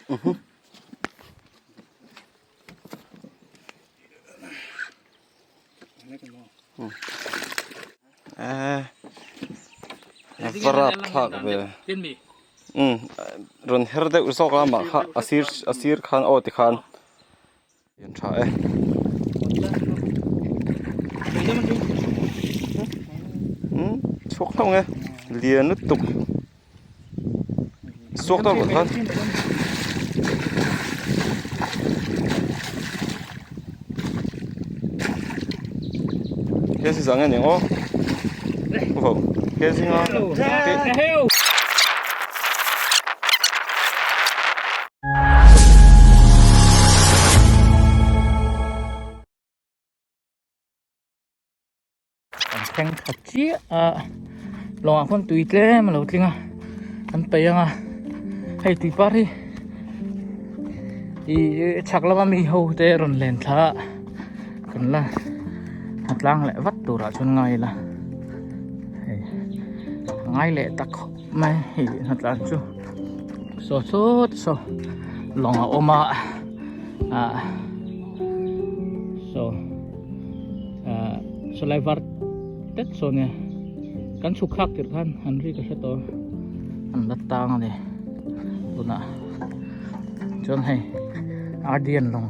Va rap thlak ve umm rawn her deuh zawk a mah kha a sir a sir khan aw tikhan an tha e. Umm chhuak hlauh nge lian lutuk suak tawk loh khan. Ke si zang nge ni ang aw aw ke zinga ke An thleng tha chiah a lawngah khuan tui tlem a lo tling a an paih ang a hei tui par hi ih chhak lama mi ho te rawn len thla a kan la a tlang leh vat turah chuan ngai ila hei a ngai leh ta khawp mai hei hnatlan chu saw sawt saw lawng a awm a ah saw. ah sawlai var tet saw nia kan chhuk khak tirh khan an ri ka hre tawh an la tang a ni tunah chuan hei ardian lawng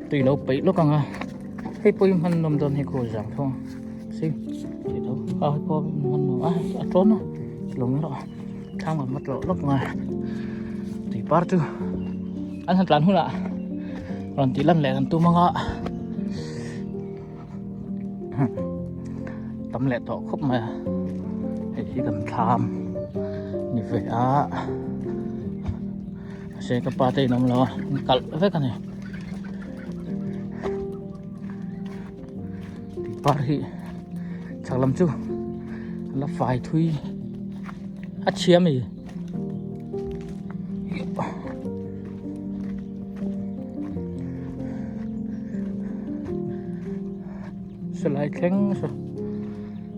tui lo peih lawk ang a hei pawh hi hman nawm dawn hei khaw zang thung si tih tho a hei pawh hman nawm a a tawn a lawng erawh thlang ang a tlawh lawk ang a tui par chu an han tlan hunah rawn tih lan leh kan tum ang a tam leh tawh khawp mai a hei hi kan thlam ni ve a mahse ka pa te in awm lo a an kalh vek a ni tui par hi chhak lam chu a la fai thui a chhia mai. Silai thleng saw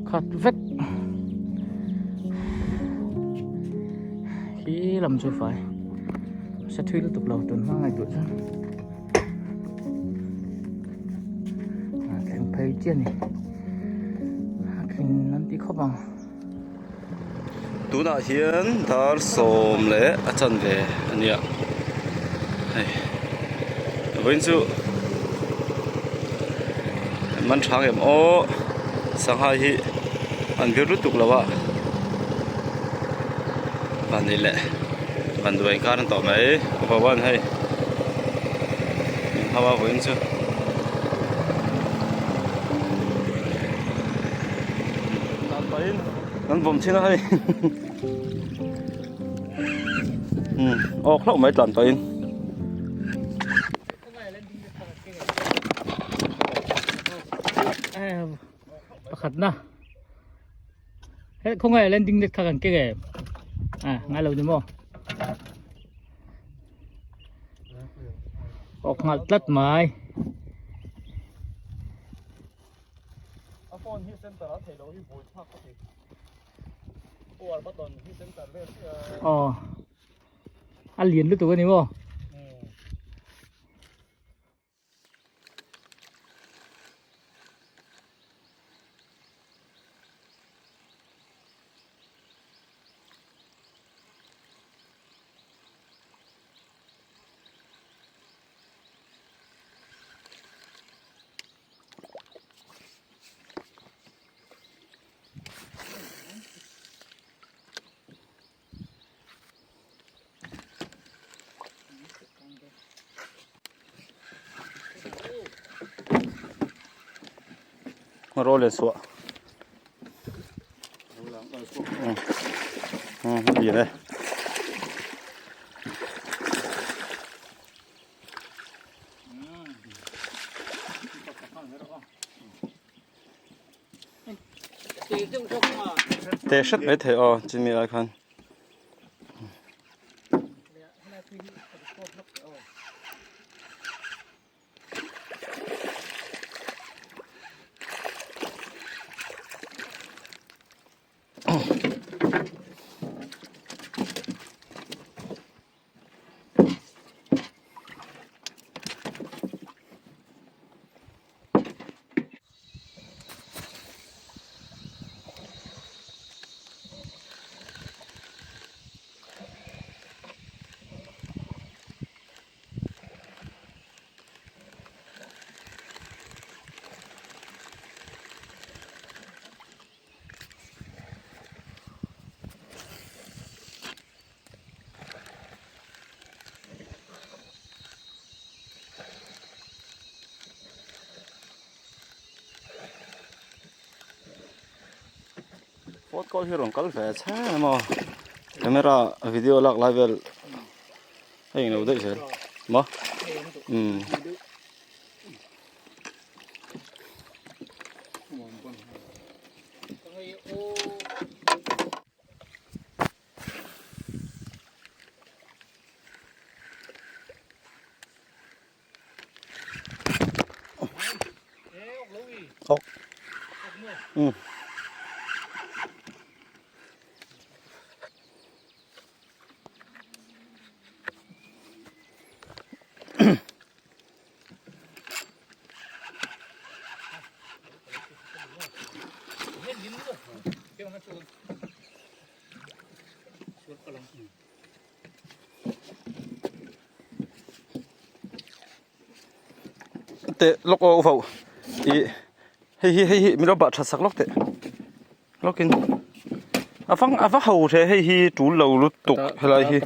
khat vek khi lam chu fai sa thui lutuk lo tun hma ngaihtuah chuan a thleng phei chiah a ni a tling an ti khawp ang. Tunah hian dar sawm leh a chanve a nia hei vawiin chu man tha ngem aw sangha hi an vir lutuk lo a van nei leh van duai kar an tawh mai upa one hei min hau a vawiin chu. Kan vawm thin a hei um awk hlauh mai tlan pahin pakhat na he khawngaih landing net kha kan keng em à ngai lo ni maw awk nghal tlat mai A phone hi center a theih loh hi buai thlak ka ti. Power button hi center vel chiah a. Aw. A lian lutuk a ni maw? Ngaraw leh suah umm a lian e. Te hret mai thei aw chumi lai khan. Phone call hi rawn kal ve che emaw camera video lak lai vel a englo daih zel maw umm. Ok. Ừ. Teh lawk aw ufo ih hei hi hei hi min lo bah tha sak lawk teh lawkin a va a va ho the hei hi tul lo lutuk helai hi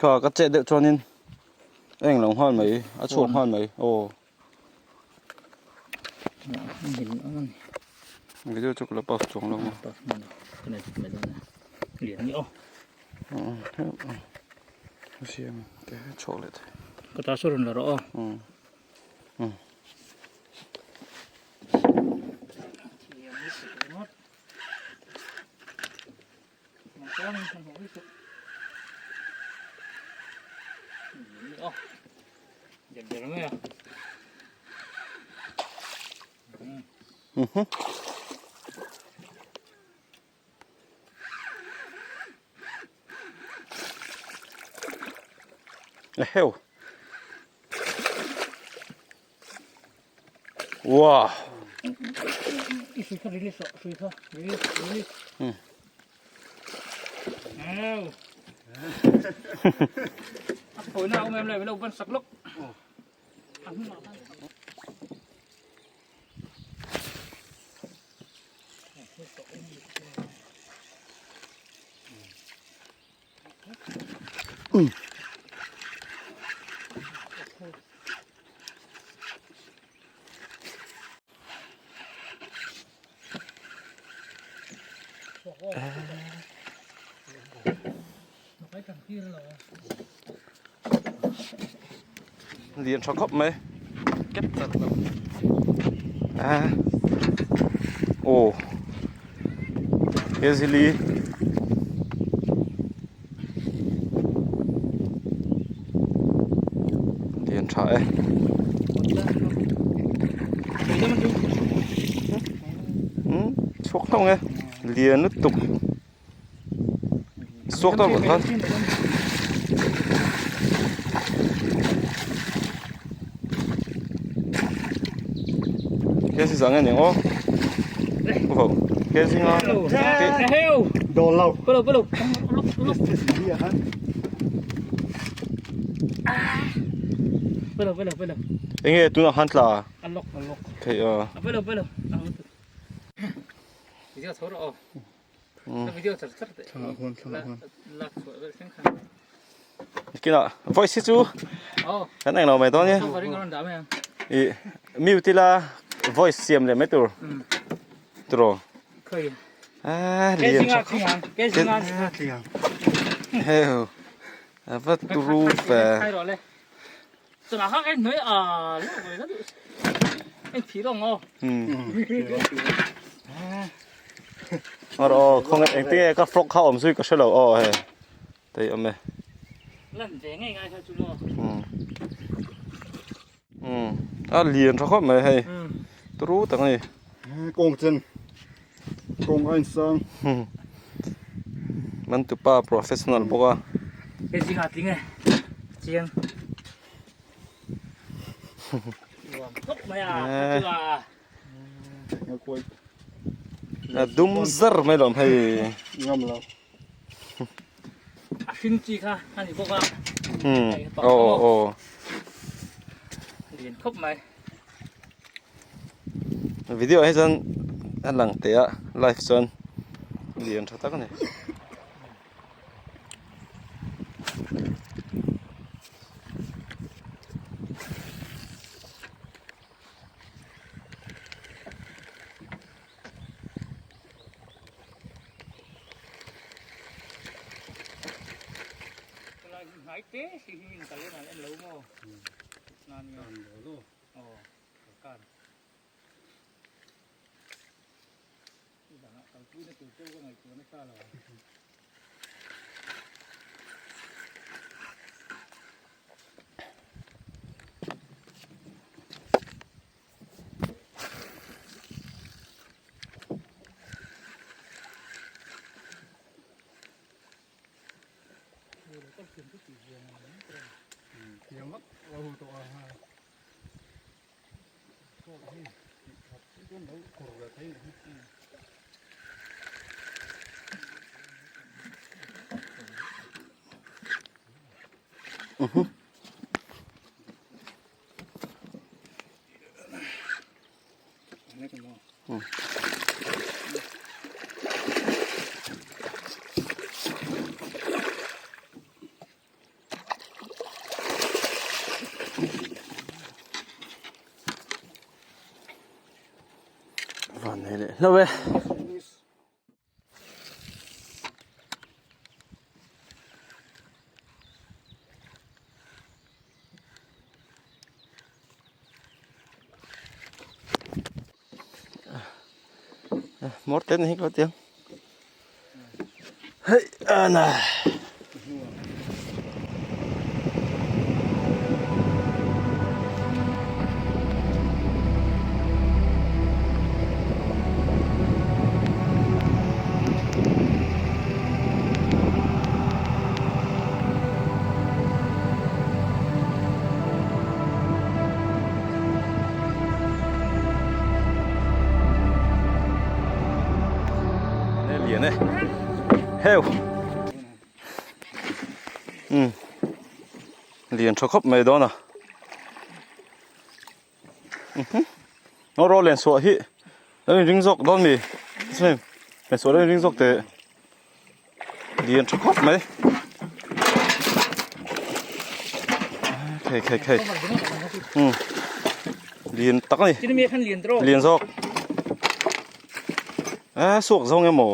kha ka chet deuh chuanin a englo nghal mai a chhuak nghal mai aw. Video chu ka la pass chuang lo maw. Siam te chhuak leh thei. Ka ta saw rawn la rawh aw. Eheu. Wow. Lian tha khawp mai a aw easily lian tha e. Chhuak hlauh nge lian lutuk suak tawh loh khan kesi zang nge niang aw ufo kesi nga enge tunah khan tla theih a. Kinah voice hi chu kan englo mai dawn nia ih mute ila voice siam leh mai tur tiraw ah lian tha khawp heu a va turu ve. Mar aw khawnge engtin nge ka frog kha awm zui ka hrelo aw hei tei awm e umm a lian tha khawp mai hei turu tak a ni kawng chen kawng a insang man tupa professional bawk a. A dum zar mai lawm hei. A hring chi kha a ni bawk a. Aw aw. Lian khawp mai. Video ah hi chuan a lang teh a live chuan lian tha tak a ni. Hnai te si hi in kal en en lo maw? Nan nge. Kan lo lo. Aw, kan. Dangah kalpui na tur cheu ka ngaihtuah nasa lo. Thiam vak lo tawh a ha. Van nei leh hlauh e. Mór tên hi có tiếng. Hey, à nè. Lian e heu um lian tha khawp mai dawn a rawh len suah hi lo in ring zawk dawn mi len suah lo in ring zawk teh lian tha khawp mai khei khei khei um lian tak a ni lian zawk a suak zawng emaw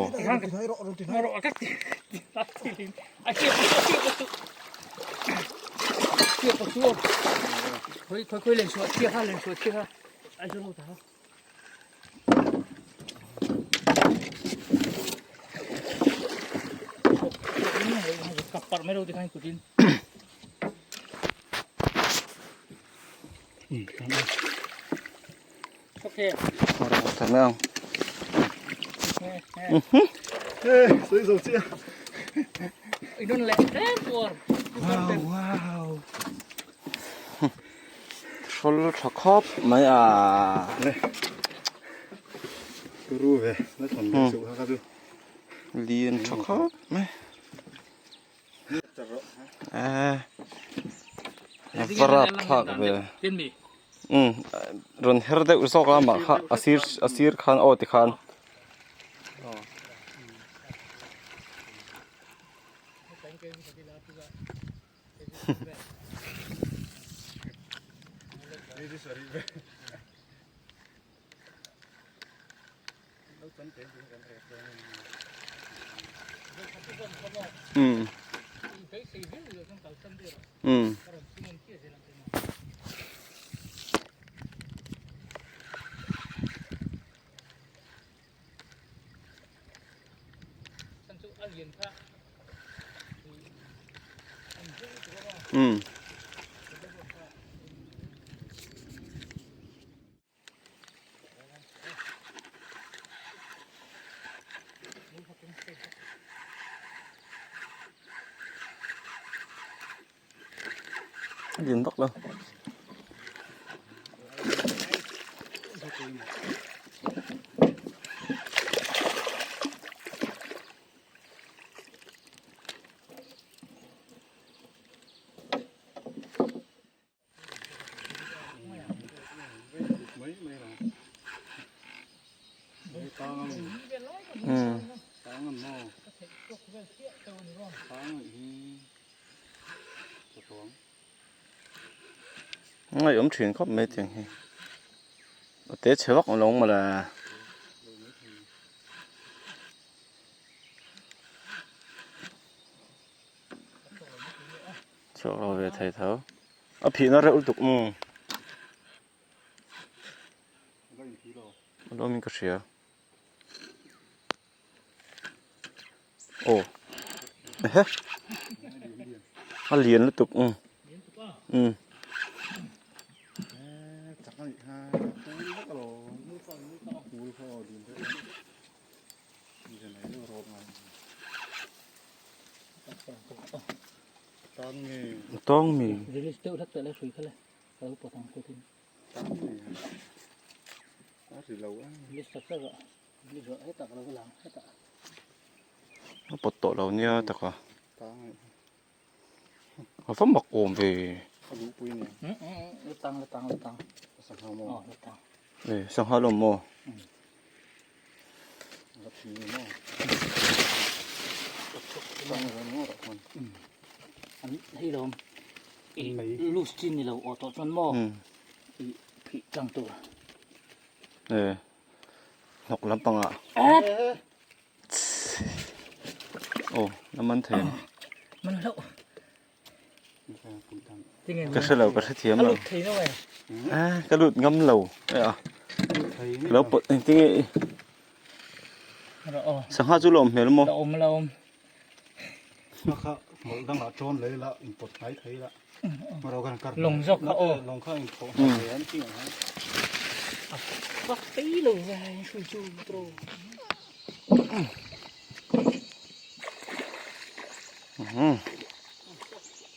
Thật không? Wow. Hrawl tha khawp mai a. Turu ve, na thon ve chu kha chu. Lian tha khawp mai. A va rapthlak ve. Um rawn her deuh zawk a mah kha a sir a sir khan aw tikhan. Um um um Lian vak lo. Ngaih awm thin khawp mai tiang hi a te chhe vak lo mawle. Chhuak lo ve thei tho. A phihna reuh lutuk maw? A lawmin ka hria. Aw ehe a lian lutuk umm umm. Tawng mi. A pawt tawh lo nia taka. A va mak awm ve. Sangha lawm maw? Hnawk lampang ah aw la man thei ang ka hre lo ka hre thiam lo ka lut ngam lo lo pawt engtin nge sangha chu lawm hmel maw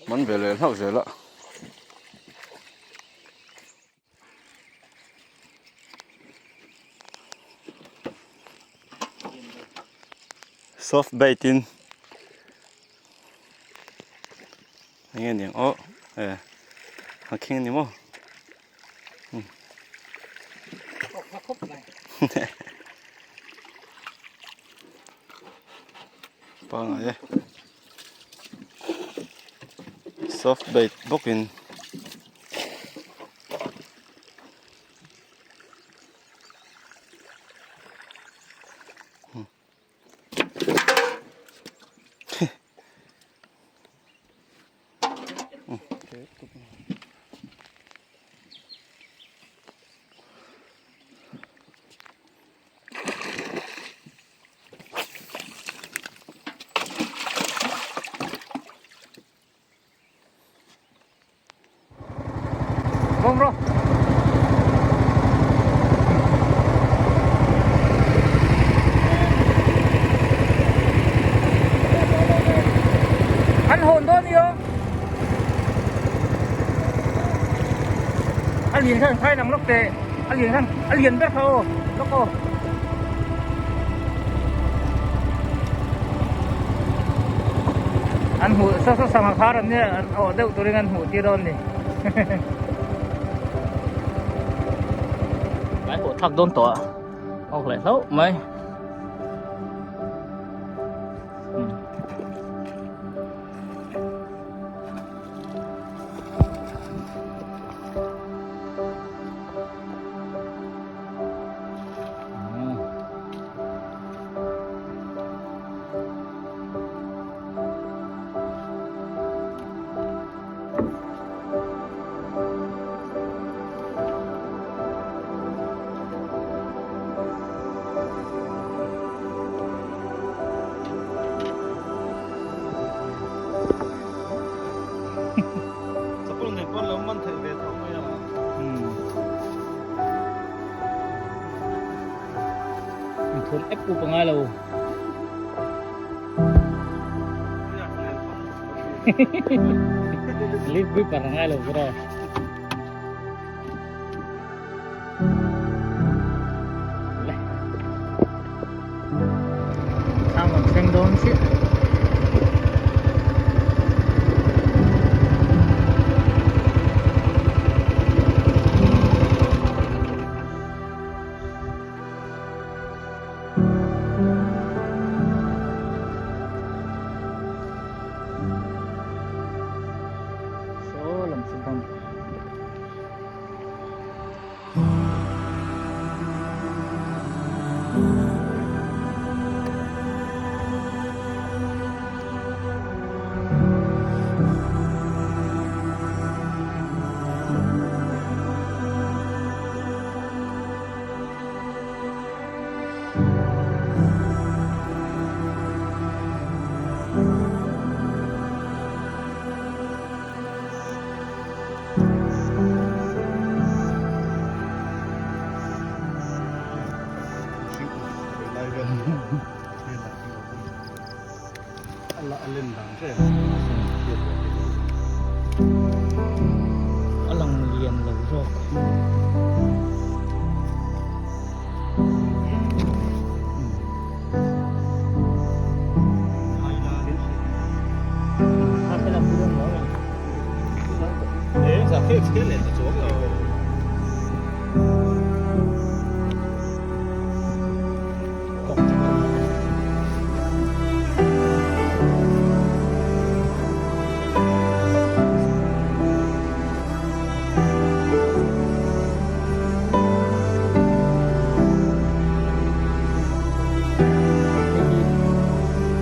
Man ve leh hlauh zel a. Soft bait in enge niang aw e a khing ani maw pangai e soft bait bawk in. Vâng rồi. Ăn hồn đó đi không? Ăn liền khăn khai nắng lốc tệ. Ăn liền khăn, ăn liền bếp khâu, lốc cô. An hmuh saw saw sangha khar an nia an awh deuh turin an hmuh tir dawn ni. Mai pawh thak dawn tawh a awk leh hlauh mai. Chapal nei pawn lo man theih ve tho mai a. Inthawm ep up a ngai lo. Live grip a ngai lo bro. Thang kan thleng dawn chiah. Saw lam chu bang. A lang lian lo zawk.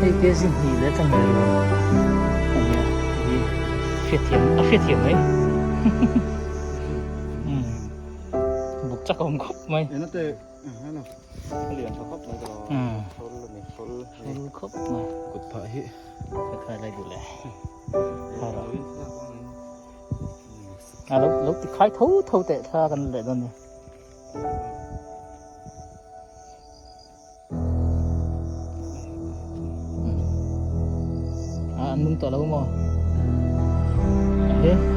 Hei te zin hnih leh chang ve lo a nia hei hi hriatthiam a hriatthiam mai buk chak a awm khawp mai. A lian tha khawp mai ka lo hrawl a ni hrawl hrawl khawp mai kut phah hi ka khai lai duh le khai rawh a lo lo ti khai tho tho teh thla kan leh dawn ni a an nung tawh lo maw a he.